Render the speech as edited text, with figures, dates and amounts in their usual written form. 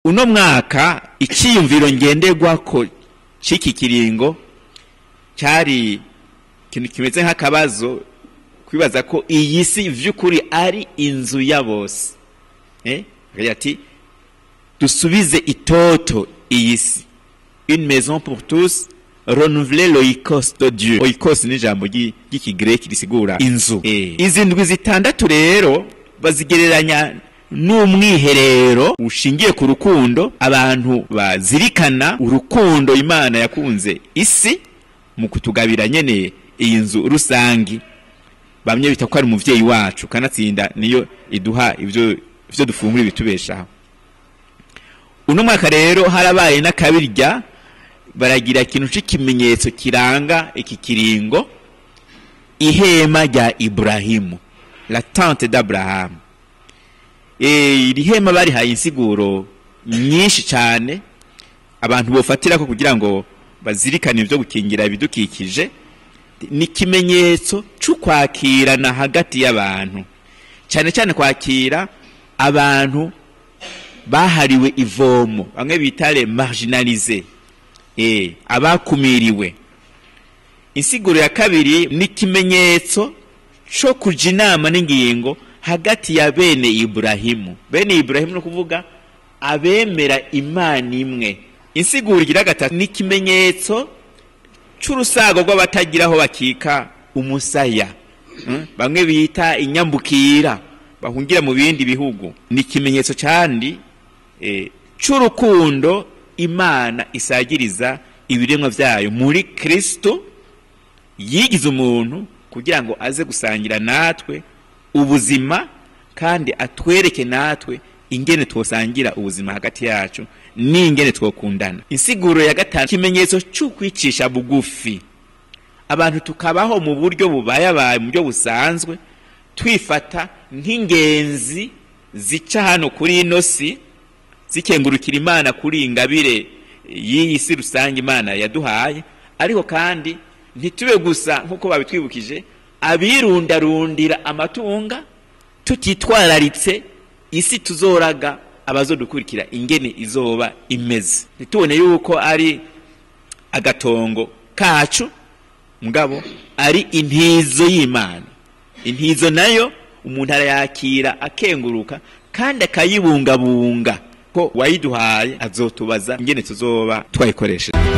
Uno mwaka iciyumviro ngenderwako c'iki kiringo cyari ikintu kimeze nk'akabazo, kwibaza ko iyi si vy'ukuri ari inzu ya bose. Ati dusubize itoto iyi si, une maison pour tous, renouveler l'oikos de Dieu. Oikos ni ijambo ry'ikigreki risigura inzu. Izi ndwi zitandatu rero bazigereranya n'umwiherero ushingiye ku rukundo, abantu bazirikana urukundo Imana yakunze isi mu kutugabira nyene iyi nzu rusangi, bamwe bita ko ari umuvyeyi wacu, kanatsinda niyo iduha ivyo dufungura ibitubeshaho. Uno mwaka rero harabaye n'akabirya, baragira ikintu c'ikimenyetso kiranga iki kiringo, ihema rya Ibrahimu, la tente d'Abraham. Iri hema barihaye insiguro nyinshi cyane abantu bofatirako kugira ngo bazirikane ivyo gukingira ibidukikije. Ni ikimenyetso c'ukwakirana hagati y'abantu, cyane cyane kwakira abantu bahariwe ivomo, bamwe bita les marginalisés, abakumiriwe. Insiguro ya kabiri ni ikimenyetso co kuja inama n'ingingo hagati ya bene Ibrahimu. Bene Ibrahimu no kuvuga abemera Imana imwe. Insiguro igira gatatu ni ikimenyetso c'urusago rw'abatagiraho bakika umusaya, bamwe bita inyambukira bahungira mu bindi bihugu. Ni ikimenyetso kandi c'urukundo Imana isagiriza ibiremwa vyayo muri Kristo yigize umuntu kugira ngo aze gusangira natwe ubuzima, kandi atwereke natwe ingene twosangira ubuzima hagati yacu n'ingene twokundana. Insiguro ya gatanu, ikimenyetso c'ukwicisha bugufi, abantu tukabaho mu buryo bubayabaye, mu buryo busanzwe, twifata nk'ingenzi zica hano kuri ino si, zikengurukira Imana kuri ingabire y'iyi si rusange Imana yaduhaye, ariko kandi ntitube gusa nk'uko babitwibukije abirundarundira amatunga, tutitwararitse isi tuzoraga abazodukurikira ingene izoba imeze. Ntitubone yuko ari agatongo kacu, mugabo ari intizo y'Imana. Intizo nayo umuntu arayakira akenguruka kandi akayibungabunga, ko wayiduhaye azotubaza ingene tuzoba twayikoresheje.